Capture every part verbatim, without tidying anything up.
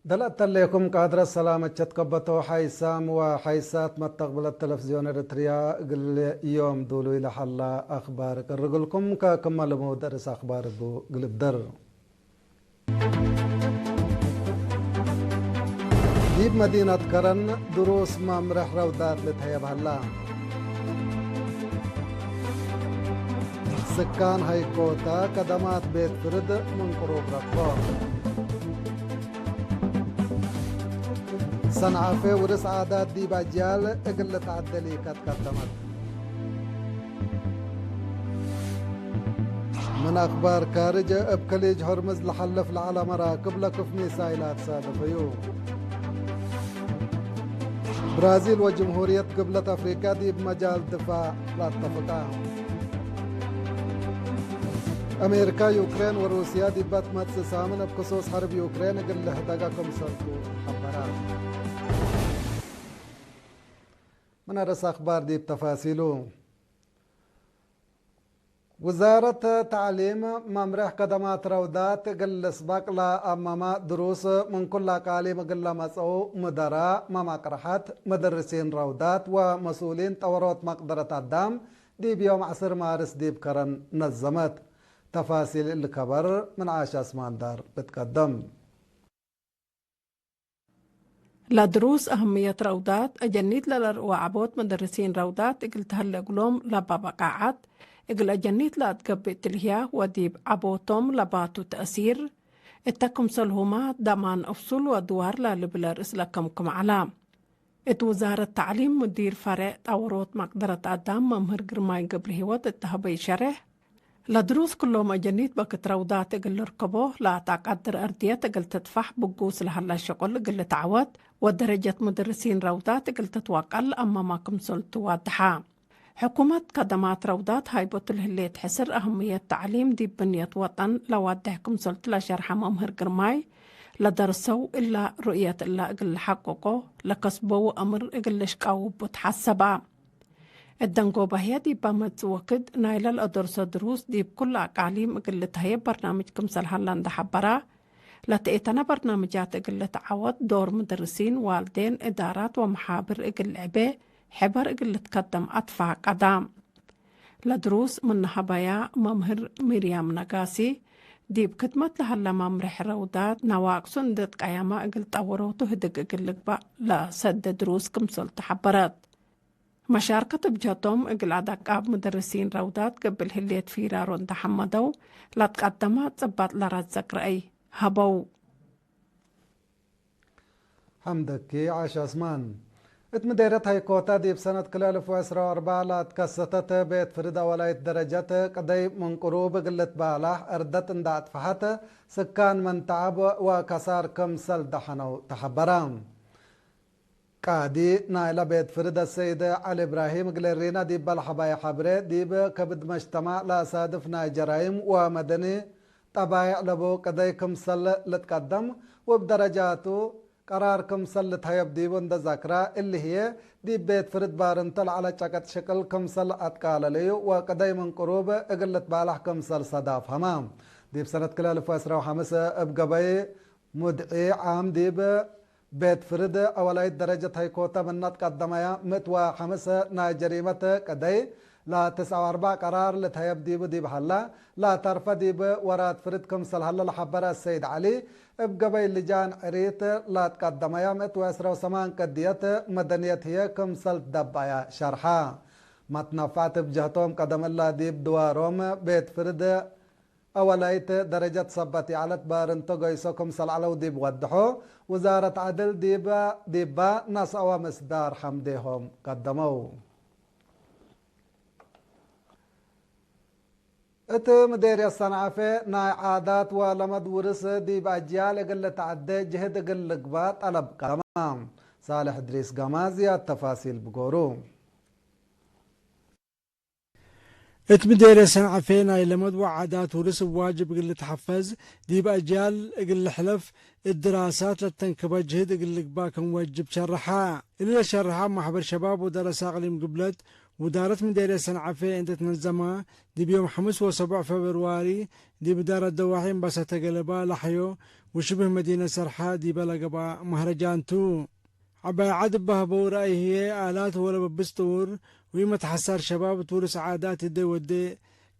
ደል አተሌኩም ቃድረት ሰላመ ቸትከበቶ ሓይሳም ወሓይሳት መተቅብለት ተለፍዝዮን ኤረትርያ እግል ዮም ዱሉይ ለሐላ አክባር ቅርግልኩም ከክመ ልሙድ ርእስ አክባር እቡ እግል እብደር። ዲብ መዲነት ከረን ድሩስ መምርሕ ረውዳት ልትሀየብ ሀላ። ስካን ሀይኮታ ከደማት ቤት ፍርድ ምን ቅሩብ ረክቦ። ሰንዓፌ ውርስ ዓዳት ዲብ አጅያል እግል ልትዐደል ኢከት ቀደመት። ምን አክባር ካርጅ፣ እብ ከሊጅ ሆርምዝ ለሐልፍ ለዐለ መራክብ ለክፍ ሚሳይላት ሳደፈዩ። ብራዚል ወጅምሁርየት ግብለት አፍሪቃ ዲብ መጃል ድፋዕ ለአተፍቃ። አሜሪካ፣ ዩክሬን ወሩስያ ዲብ ትመጽእ ሳምን እብ ክሱስ ሐርብ ዩክሬን እግል ልህደገ ክምሰልቱ ሐበራ። ምን አርእስ አክባር ዲብ ተፋሲሉ። ውዛረት ተዕሊም መምሬሕ ከደማት ረውዳት እግል ልስበቅ ለአመመ ድሩስ ምን ኩለ አቃሊም እግል ለመጽአው ምደራ፣ መማቅረሐት፣ መደርሲን ረውዳት ወመስኡሊን ጠወሮት መቅደረት አዳም ዲብ ዮም ዐስር ማርስ ዲብ ከረን ነዘመት። ተፋሲል እሊ ከበር ምን ዓሽ አስማን ዳር ልትቀደም። ለድሩስ አህምየት ረውዳት፣ አጀኒት ለለርእወ ዐቦት መደርሲን ረውዳት እግል ተህሌ እግሎም ለበ በቃዐት፣ እግል አጀኒት ለአትገብእ ትልህያ ወዲብ ዐቦቶም ለባቱ ተእሲር፣ እተ ክምሰልሁመ ደማን እፍሱል ወድዋር ለልብል ርእስ ለከምክም ዐለ። እት ውዛረት ተዕሊም ሙዲር ፈሬዕ ጠወሮት መቅደረት አዳም መምህር ግርማይ ገብረሂወት እት ሀበዩ ሸሬሕ፣ ለድሩስ ክሎም አጀኒት በክት ረውዳት እግል ልርከቦ ለአትአቀድር አርድየት እግል ትጥፋሕ ብጉስ ለሀለ ሸቁል እግል ልትዐወት ወደረጀት ሙደርሲን ረውዳት እግል ትትወቀል አመመ ክምሰልቱ ዋድሐ። ሕኩመት ከደማት ረውዳት ሃይቦቱ ለህሌት ሕስር አህምየት ተዕሊም ዲብ ብንየት ወጠን ለዋድሕ ክምሰልቱ ለሸርሐ መምህር ግርማይ፣ ለደርሰው እላ ሩእየት እላ እግል ለሐቅቆ ለከስበው አምር እግል ልሽቃው እቡ ተሐሰበ። እት ደንጎበ ህዬ ዲብ መጽእ ወክድ ናይለ ለአደርሶ ድሩስ ዲብ ኩሉ አቃሊም እግል ልትሀየብ በርናምጅ ክምሰል ሀለ እንዴ ሐበራ፣ ለተኤተነ በርናምጃት እግል ልትዐወት ዶር ምደርሲን፣ ዋልዴን፣ እዳራት ወመሓብር እግል ልዕቤ ሕበር እግል ልትከደም አትፋቀዳ። ለድሩስ ምን ሀበያ መምህር ሚርያም ነጋሲ፣ ዲብ ክድመት ለሀለ መምሬሕ ረውዳት ነዋቅሱ እንዴ ትቀየመ እግል ጠወሮቱ ህድግ እግል ልግበእ ለሰደ ድሩስ ክምሰልቱ ሐበረት። መሻርከት እብ ጀቶም እግል አደቃብ ሙደርሲን ረውዳት ገብእ ህሌት ፊራሮ እንዴ ሐመደው፣ ለትቀደመ ጽባጥ ለረዘቅ ረአይ ሀበው። ሐምደኪ ዓሽ አስማን። እት ምዴርየት ሀይኮታ ዲብ ሰነት ክልኤ አልፍ ወዕስራ ወአርበዕ ለአትከሰተት ቤት ፍርድ አወላይት ደረጀት ቅደይ ምን ቅሩብ እግል ልትባላሕ ዕርደት እንዴ አጥፈሐት፣ ስካን ምን ተዐብ ወከሳር ክምሰል ደሐነው ተሐበረ። ቃዲ ናይለ ቤት ፍርድ አሰይድ ዐሊ እብራሂም እግል እሪነ ዲበ ለሐባይ ሐብሬ፣ ዲብ ከብድ መጅተማዕ ለአሳድፍ ናይ ጀራይም ወመደኒ ጠባይዕ ለቡ ቅደይ ክምሰል ልትቀደም፣ ወእብ ደረጃቱ ቀራር ክምሰል ልትሀየብ ዲቡ እንዴ ዘክረ፣ እሊ ህዬ ዲብ ቤት ፍርድ ባርንቶ ለዐለ ጨቀጥ ሽቅል ክምሰል አትቃለለዩ ወቅደይ ምን ቅሩብ እግል ልትባላሕ ክምሰል ሰዳፍሀመ። ዲብ ሰነት ክልኤ አልፍ ወዕስራ ወሐምስ እብ ገበይ ሙድዒ ዓም ዲብ ቤት ፍርድ አወላይት ደረጀት ሀይኮተ ምነ ትቀደመየ ምእት ወሐምስ ናይ ጀሪመት ቅደይ ለትስዐ ወአርበዕ ቀራር ልትሀየብ ዲቡ ዲብ ሀለ፣ ለተርፈ ዲብ ወራት ፍርድ ክምሰል ሀለ ለሐበረ አሰይድ ዐሊ፣ እብ ገበይ ልጃን ዕሪት ለትቀደመየ ምእት ወዕስራ ወሰማን ቅድየት መደንየት ህዬ ክምሰል ትደበየ ሸርሐ። መትነፈዕት እብ ጀህቶም ቀደም እለ ዲብ ድዋሮም ቤት ፍርድ አወላይት ደረጀት ሰበት ይዐለት ባርንቶ ገይሶ ክምሰል ዐለው ዲብ ወድሖ፣ ውዛረት ዐድል ዲብ፣ ዲበ ነስአወ ምስዳር ሐምዴሆም ቀደመው። እት ምዴርየት ሰንዐፌ ናይ ዓዳት ወለመድ ውርስ ዲብ አጅያል እግል ልትዐዴ ጅህድ እግል ልግበእ ጠለብ ቀደመ። ሳልሕ እድሪስ ገማዝ ያድ ተፋሲል ብጎሩ። እት ምዴርየት ሰንዐፌ ናይ ለመድ ወዓዳት ውርስ እብ ዋጅብ እግል ልትሐፈዝ፣ ዲብ አጅያል እግል ልሕለፍ እት ድራሳት ለተንክበ ጅህድ እግል ልግባእ ክም ወጅብ ሸርሐ። እሊ ለሸርሐ ማሕበር ሸባብ ወደረሰ አቅሊም ግብለት ውዳረት ምዴርየት ሰንዐፌ እንዴ ትነዘመ፣ ዲብ ዮም ሐምስ ወሰቡዕ ፌብርዋሪ ዲብ እዳረት ደዋሒ እምባሰተ ገለባ ለሐዮ ወሽብህ መዲነት ሰርሐ ዲበ ለገብአ መህረጃን ቱ። ዐባይ ዐድ እበ ሀበው ረአይ ህዬ፣ አላት ወለበብስ ጥውር ወኢመትሐሳር ሸባብ እት ውርስ ዓዳት ህዴ ወዴ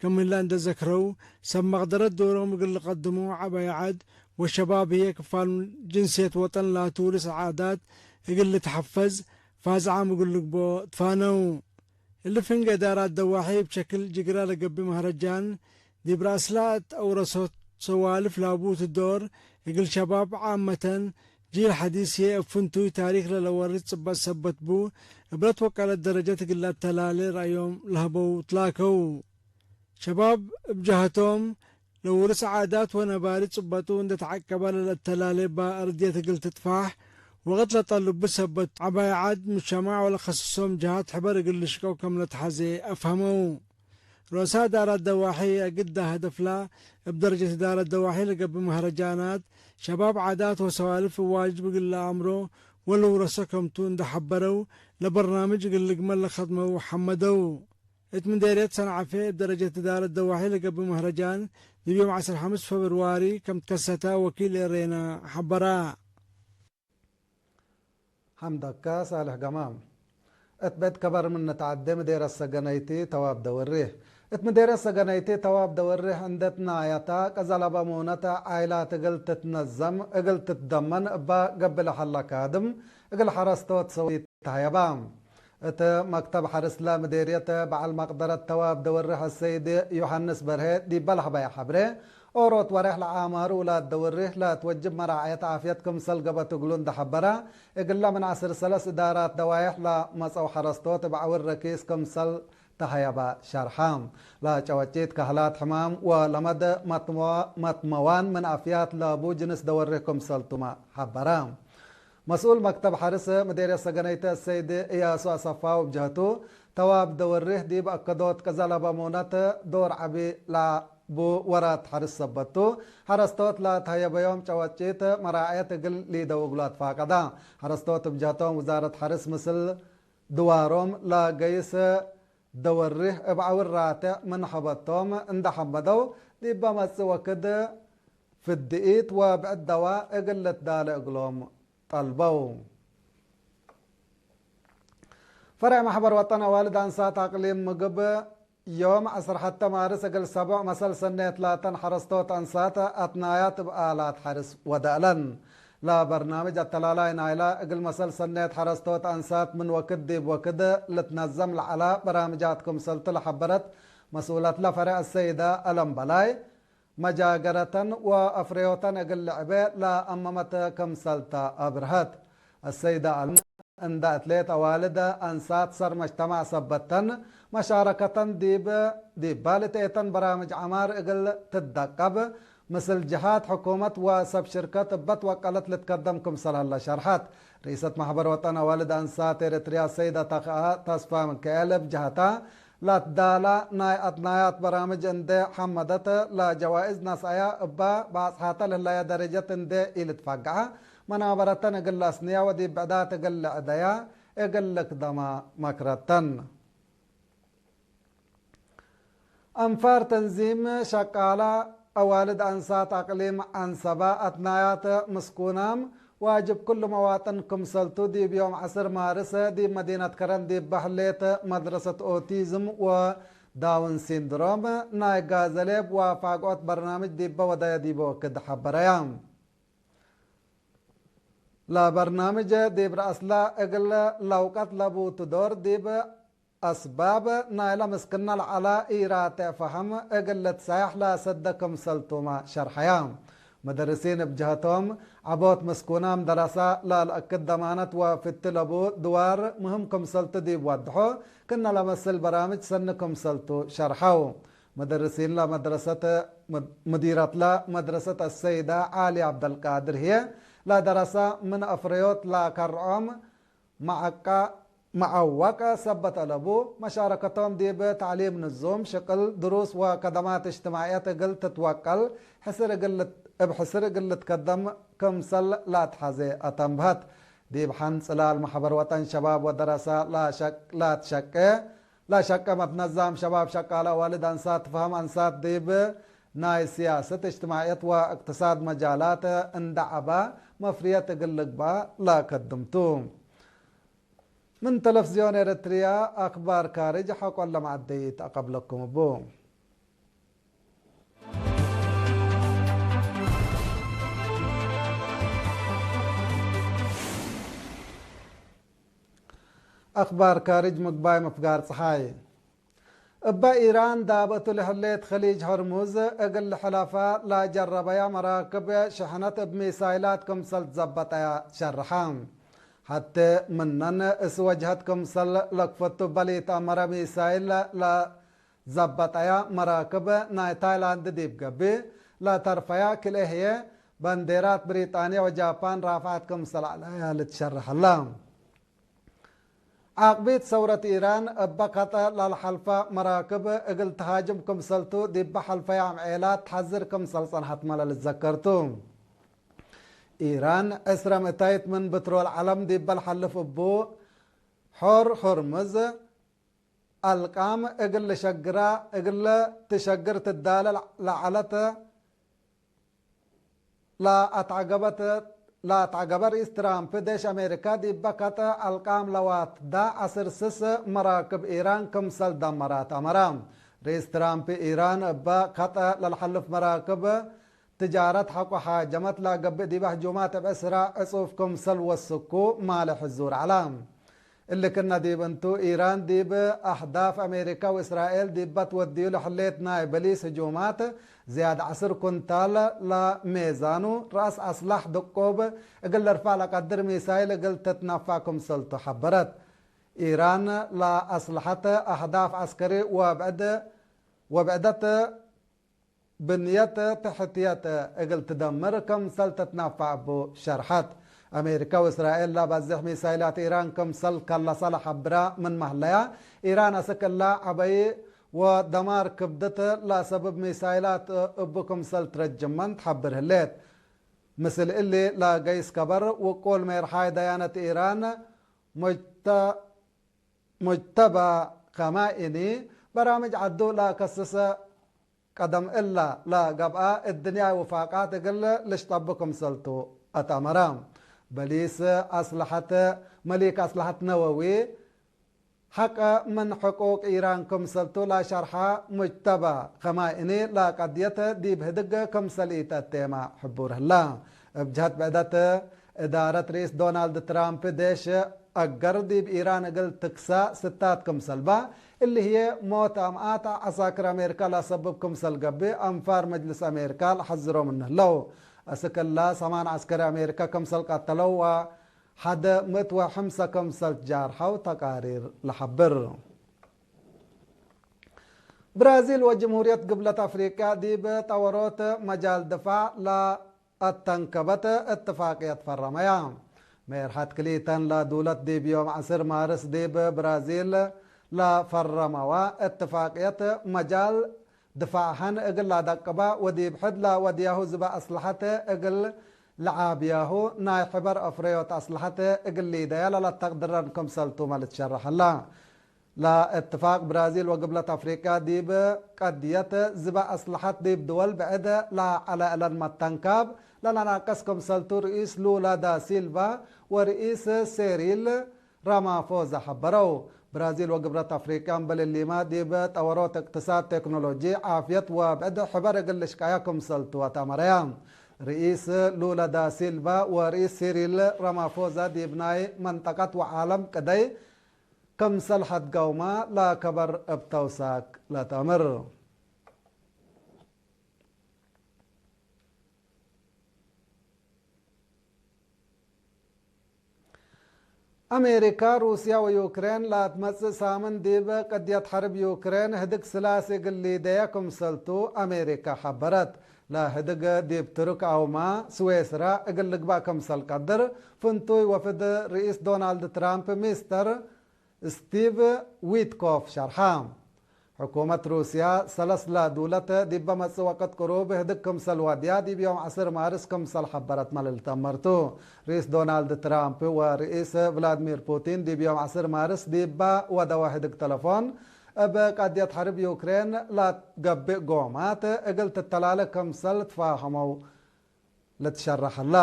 ክም ህለ እንዴ ዘክረው፣ ሰብ መቅደረት ዶሮም እግል ልቀድሞ ዐባይ ዐድ ወሸባብ ህዬ ክፋል ጅንስየት ወጠን ላቱ ውርስ ዓዳት እግል ልትሐፈዝ ፋዝዓም እግል ልግቦ ትፋነው። እሊ ፍንጌ ዳራት ደዋሒ እብ ሸክል ጅግረ ለገብእ መህረጃን፣ ዲብ ረአስላ እት አውረሶት ሰዋልፍ ላቡቱ ዶር፣ እግል ሸባብ ዓመተን፣ ጂል ሐዲስ ህዬ እብ ፍንቱይ ታሪክ ለለወርስ ጽበጥ ሰበት ቡ፣ እብ ለትወቀለት ደረጀት እግል ለአተላሌ ረአዮም ለሀበው ትላከው። ሸባብ እብ ጀሀቶም፣ ለውርስ ዓዳት ወነባሪ ጽበጡ እንዴ ተዐቀበ ለለአተላሌ እበ አርድየት እግል ትጥፋሕ ወቅት ለጠልቡ ሰበት፣ ዐባይ ዐድ ሙጅተማዕ ወለከስሶም ጀሃት ሕበር እግል ልሽቀው ከም ለተሐዜ አፍሀመው። ሩአሳ እዳራት ደዋሒ አግዳ ሀደፍላ፣ እብ ደረጀት እዳረት ደዋሒ ለገብእ መህረጃናት፣ ሸባብ ዓዳት ወሰዋልፍ ዋጅብ እግል ለአምሮ ወልውረሶ ከምቱ እንዴ ሐበረው፣ ለበርናምጅ እግል ልግመል ለከድመው ሐመደው። እት ምዴርየት ሰንዓፌ እብ ደረጀት እዳረት ደዋሒ ለገብእ መህረጃን፣ ዲብ ዮም ዐስር ሐምስ ፈብርዋሪ ከም ትከሰተ ወኪል ኤሬና ሐበራ። ሐምደከ ሳልሕ ገማም። እት ብዕድ ከበር ምን ንትዐዴ ምዴርየት ሰገነይቲ ተዋብ ደወሪህ። እት ምዴርየት ሰገነይቲ ተዋብ ደወሪህ እንዴ ትናየተ፣ ቀዘለበ ሙነተ ዓይላት እግል ትትነዘም እግል ትትደመን እበ ገብእ ለሀለ ካድም እግል ሐረስቶት ሰውይት ተሀየባ። እት መክተብ ሐርስ ለምዴርየት በዐል መቅደረት ተዋብ ደወርሕ አሰይድ ዮሐንስ በርሄ ዲበ ለሀበየ ሐብሬ፣ ኦሮት ወሬሕ ለዓማሩ ውላድ ደወርሕ ለትወጅብ መራዐየት ዓፍየት ክምሰል ገብአት እግሉ እንዴ ሐበረ፣ እግለ ምን ዐስር ሰለስ እዳራት ደዋይሕ ለመጽአው ሐረስቶት እብ ዐውር ረኪስ ክምሰል ተሀየበ ሸርሐ። ለጨወጪት ከህላት ሕማም ወለመድ መትመዋ-፣ መትመዋን ምን አፍያት ለቡ ጅንስ ደወርሕ ክምሰልቱመ ሐበረ። መስኡል መክተብ ሐርስ ምዴርየት ሰገነይት አሰይድ እያሱ አሰፋው እብ ጀህቱ፣ ተዋብ ደወርህ ዲብ አከዶት ቀዘለበ ሙነት ዶር ዐቢ ለቡ ወራት ሐርስ ሰበት ቱ፣ ሐረስቶት ለተሀየበዮም ጨወጪት መራዐየት እግል ሊደው እግሉ አትፋቀዳ። ሐረስቶት እብ ጀህቶም ውዛረት ሐርስ ምስል ድዋሮም ለገይስ ደወርህ እብ ዐውር ራቴዕ ምን ሐበቶም እንደ ሐመደው፣ ዲበ መጽእ ወክድ ፍድኢት ወብዕድ ደዋ እግል ልትዳለ እግሎም ጠልበው። ፈርዕ መሕበር ወጠን አዋልድ አንሳት አቅሊም ምግብ፣ ዮም ዐስር ሐተ ማርስ እግል ሰቦዕ መሰል ሰኔት ላተን ሐረስቶት አንሳት አትናያት እብ አላት ሐርስ ወደአለን። ለበርናምጅ አተላላይ ናይላ እግል መሰል ሰኔት ሐረስቶት አንሳት ምን ወክድ ዲብ ወክድ ልትነዘም ለዐላ በራምጃት ክምሰልቱ ለሐበረት መስኡለትለ ፈርዕ አሰይደ አለም በላይ፣ መጃገረተን ወአፍረዮተን እግል ልዕቤ ለአመመት ክምሰልተ አብርሀት። አሰይደ አልም እንደ እትሌት አዋልድ አንሳት ሰር መጅተማዕ ሰበተን፣ መሻረከተን ዲብ፣ ዲብ ባልት ኤተን በራምጅ ዐማር እግል ትደቀብ፣ ምስል ጀሃት ሕኩመት ወሰብ ሽርከት እበ ትወቀለት ልትከደም ክምሰል ሀለ ሸርሐት። ርኢሰት መሕበር ወጠን አዋልድ አንሳት ኤረትርያ ሰይደ ተክአ ተስፋ ምክኤል እብ ጀሀታ፣ ለትዳላ ናይ አትናያት በራምጅ እንዴ ሐመደት፣ ለጀዋእዝ ነስአያ እበ ባጽሓተ ለህለየ ደረጀት እንዴ ኢልትፈገዐ፣ መናበረተን እግል ለአስንያ ወዲብ ብዕዳት እግል ልዕደያ እግል ልክደማ መክረተን። አንፋር ተንዚም ሸቃላ አዋልድ አንሳት አቅሊም ዐንሰበ አትናያት ምስኩናም ዋጅብ ኩሉ መዋጥን ክምሰልቱ ዲብ ዮም ዐስር ማርስ ዲብ መዲነት ከረን ዲብ በህሌት መድረሰት ኦቲዝም ወዳውን ሲንድሮም ናይ ጋዘሌብ ወፋግኦት በርናምጅ ዲበ ወደየ ዲበ ወክድ ሐበረያ። ለበርናምጅ ዲብ ረአስለ እግል ለውቀት ለቡቱ ዶር ዲብ አስባብ ናይለ ምስክነ ለዐለ ኢራቴዕ ፈሀም እግል ልትሳየሕ ለሰደ ክምሰልቱመ ሸርሐየ። መደርሲን እብ ጀሀቶም፣ ዐቦት ምስኩናም ደረሰ ለልአክድ ደማነት ወፍቲ ለቡ ድዋር ምህም ክምሰልቱ ዲብ ወድሖ፣ ክነ ለመስል በራምጅ ሰኒ ክምሰልቱ ሸርሐው። መደርሲን ለመድረሰት፣ ሙዲረትለ መድረሰት አሰይደ ዓሊ ዐብደልቃድር ህዬ፣ ለደረሰ ምን አፍረዮት ለከርዖም መዐቀ፣ መዐወቀ ሰበት አለቡ፣ መሻረከቶም ዲብ ተዕሊም ንዙም፣ ሽቅል፣ ድሩስ ወከደማት እጅትማዕየት እግል ትትወቀል፣ ሕስር እግል ልት-፣ እብ ሕስር እግል ልትከደም ክምሰል ለአትሐዜ አተንብሀት። ዲብ ሐን ጽላል መሕበር ወጠን ሸባብ ወደረሰ ለሸቅ-፣ ለትሸቄ፣ ለሸቄ መትነዛም ሸባብ ሸቃለ አዋልድ አንሳት ትፍሀም አንሳት ዲብ ናይ ስያሰት፣ እጅትማዕየት ወእቅትሳድ መጃላት እንደ ዐባ መፍርየት እግል ልግበእ ለከድም ቱ። ምን ተለፍዝዮን ኤረትርያ፣ አክባር ካርጅ ሐቆለ መዐደይት አቀብለኩም እቡ። አክባር ካርጅ፣ ምግባይ ምፍጋር ጸሓይ። እበ ኢራን ዳብአቱ ለህሌት ከሊጅ ሆርሙዝ እግል ልሕለፋ ለጀረበያ መራክብ ሽሕነት እብ ሚሳይላት ክምሰል ትዘበጠያ ሸርሐ። ሐቴ ምነን እስ ወጅሀት ክምሰል ለክፈቱ እበ ለኢተአመረ ሚሳይል ለዘበጠያ መራክብ ናይ ታይላንድ ዲብ ገብእ ለተርፈያ ክልኤ ህዬ በንዴራት ብሪጣንያ ወጃፓን ራፍዓት ክምሰል ዐለያ ልትሸርሕ ህላ። ዓቅቢት ሰውረት ኢራን እበ ከጠ ለልሐልፈ መራክብ እግል ተሃጅም ክምሰልቱ ዲበ ሐልፈያ አምዔላት ተሐዝር ክምሰል ጸንሐትመ ለልትዘከር ቱ። ኢራን ዕስረ ምእታይት ምን ብትሮል ዐለም ዲበ ለሐልፍ እቡ ሖር ሆርምዝ አልቃም እግል ልሸግራ፣ እግል ትሸግር ትዳለ ለዐለት ለአትዐገበት፣ ለአትዐገበ ርኢስ ትራምፕ፣ ዴሽ አሜሪካ ዲበ ከጠ አልቃም ለዋትዳ ዐስር ስስ መራክብ ኢራን ክምሰል ደመራት አመረ። ርኢስ ትራምፕ፣ ኢራን እበ ከጠ ለልሐልፍ መራክብ ትጃረት ሐቆ ሃጀመት ለገብእ ዲበ ህጁማት እብ እስራ ዕጹፍ ክምሰል ወስኩ ማልሕ ዙር ዐለ። እሊ ክነ ዲብ እንቱ፣ ኢራን ዲብ አህዳፍ አሜሪካ ወእስራኤል ዲበ ትወድዩ ለህሌት ናይ በሊስ ህጁማት፣ ዝያድ ዐስር ኩንታል ለሜዛኑ ረአስ አስላሕ ድቁብ እግል ልርፈዕ ለቀድር ሚሳይል እግል ትትነፈዕ ክምሰልቱ ሐበረት። ኢራን ለአስለሐት አህዳፍ ዐስከሪ ወብዕድ፣ ወብዕደት ብንየት ተሕትየት እግል ትደምር ክምሰል ትትነፈዕ እቡ ሸርሐት። አሜሪካ ወእስራኤል ለበዝሕ ሚሳይላት ኢራን ክምሰል ከለሰ ለሐብራ ምን መህለያ፣ ኢራን አስክ እላ ዐበይ ወደማር ክብድት ለሰብብ ሚሳይላት እቡ ክምሰል ትረጅመን ትሐብር ህሌት። ምስል እሊ፣ ለገይስ ከበር ውቁል ሜርሓይ ደያነት ኢራን ሙጅተ-፣ ሙጅተባ ከማኢኒ በራምጅ ዐዱ ለከስሰ ቀደም እለ ለገብአ እድንያይ ውፋቃት እግል ልሽጠቡ ክምሰልቱ አትአመረ። በሊስ አስለሐት፣ መሊክ አስለሐት ነወዊ ሐቀ ምን ሕቁቅ ኢራን ክምሰልቱ ለሸርሐ ሙጅተባ ከማኢኒ ለቀድየት ዲብ ህድግ ክምሰል ኢተአቴመ ሕቡር ህለ። እብ ጀሀት ብዕደት፣ እዳረት ርኢስ ዶናልድ ትራምፕ ዴሽ አገር ዲብ ኢራን እግል ትክሰ ስታት ክምሰል በ፣ እሊ ህዬ ሞት አምአት ዐሳክር አሜሪካ ለሰብብ ክምሰል ገብእ፣ አንፋር መጅልስ አሜሪካ ለሐዝሮ ምን ህለው። አስክ እለ ሰማን ዐስከሪ አሜሪካ ክምሰል ቀተለው ወሐደ ምእት ወሐምሰ ክምሰል ጃርሐው ተቃሪር ለሐብር። ብራዚል ወጅምሁርየት ግብለት አፍሪቅያ ዲብ ጠወሮት መጃል ድፋዕ ለ አተንከበት እትፋቅየት ፈረመያ። ሜርሐት ክሊተን ለዱለት ዲብ ዮም ዐስር ማርስ ዲብ ብራዚል ለፈረመዋ እትፋቅየት፣ መጃል ድፋዕሀን እግል ለአደቅባ ወዲብ ሕድ ለወድያሁ ዝበ አስለሐት እግል ለዓብያሁ፣ ናይ ሕበር አፍረዮት አስለሐት እግል ሊደያ ለለተቅድረን ክምሰልቱመ ልትሸረሐላ። ለእትፋቅ ብራዚል ወግብለት አፍሪቅያ ዲብ ቀድየት ዝበ አስለሐት ዲብ ድወል ብዕድ ለዐለ እለን መተንካብ ለለናቀስ ክምሰልቱ ርኢስ ሉላ ዳሲልቫ ወርኢስ ሴሪል ራማፎዛ ሐበረው። ብራዚል ወግብለት አፍሪቅያ እምበል እሊመ ዲብ ጠወሮት እቅትሳድ፣ ቴክኖሎጂ፣ ዓፍየት ወብዕድ ሕበር እግል ልሽቀያ ክምሰልቱ አትአመረያ። ርኢስ ሉላ ዳሲልቫ ወርኢስ ሲሪል ራማፎዛ ዲብ ናይ መንጠቀት ወዓለም ቅደይ ክምሰል ሐድገውመ ለከበር እብ ተውሳክ ለተአምር። አሜሪካ፣ ሩስያ ወዩክሬን ለአትመጽእ ሳምን ዲብ ቅድየት ሐርብ ዩክሬን ህድግ ስላሲ እግል ሊደየ ክምሰልቱ አሜሪካ ሐበረት። ለህድግ ዲብ ትሩክ አውመ ስዌስራ እግል ልግባእ ክምሰል ቀድር ፍንቱይ ወፍድ ርኢስ ዶናልድ ትራምፕ ሚስተር ስቲቭ ዊትኮፍ ሸርሐ። ሕኩመት ሩስያ ሰለስ ለዱለት ዲበ መጽእ ወቅት ቅሩብ ህድግ ክምሰል ወድያ ዲብ ዮም ዐስር ማርስ ክምሰል ሐበረትመ ለልትአመር ቱ። ርኢስ ዶናልድ ትራምፕ ወርኢስ ቭላድሚር ፑቲን ዲብ ዮም ዐስር ማርስ ዲበ ወደወ ህድግ ተለፎን እብ ቀድየት ሐርብ ዩክሬን ለትገብእ ጎማት እግል ትተላለ ክምሰል ትፋሀመው ልትሸረሕ ሀላ።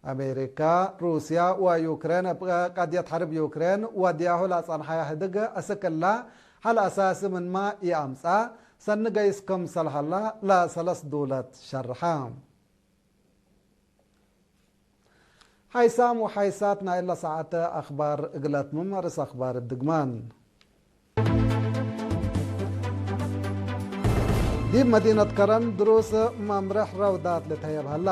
አሜሪካ፣ ሩስያ ወዩክሬን እብ ቀድየት ሐርብ ዩክሬን ወድያሁ ለአጸንሐየ ህድግ አስክ እላ ሐል አሳሲ ምንመ ኢአምጽአ ሰኒ ገይስ ክምሰል ሀላ ለሰለስ ዱለት ሸርሐ። ሓይሳም ወሓይሳት ናይለ ሰዓት አኽባር እግል አትምም፣ ርእስ አኽባር እብ ድግማን። ዲብ መዲነት ከረን ድሩስ መምርሕ ረውዳት ልትሀየብ ሀላ።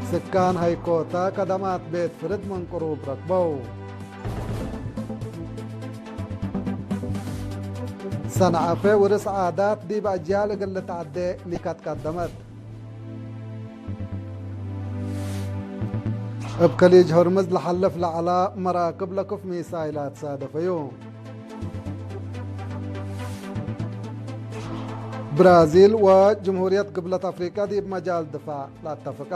ስካን ሀይኮታ ከደማት ቤት ፍርድ ምን ቅሩብ ረክበው። ሰንዐፈ ውርስ ዓዳት ዲብ አጅያል እግል ልትዐዴ ሊከት ቀደመት። እብ ከሊጅ ሆርምዝ ለሐልፍ ለዐላ መራክብ ለክፍ ሚሳይላት ሳደፈዩ። ብራዚል ወጅምሁርየት ግብለት አፍሪቀ ዲብ መጃል ድፋዕ ለአተፍቃ።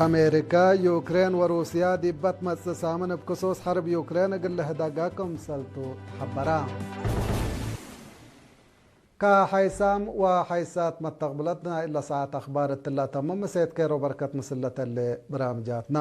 አሜሪከ፣ ዩክሬን ወሩስያ ዲበ ትመጽእ ሳምን እብ ክሱስ ሐርብ ዩክሬን እግል ልህደጋ ክምሰልቱ ተሐበራ። ከሐይሳም ወሐይሳት መተቅብለትነ እለ ሰዓት አኽባር እትለ አተምም፣ እሴት ኬሮ በርከት ምስል ለተሌ ብራምጃትነ።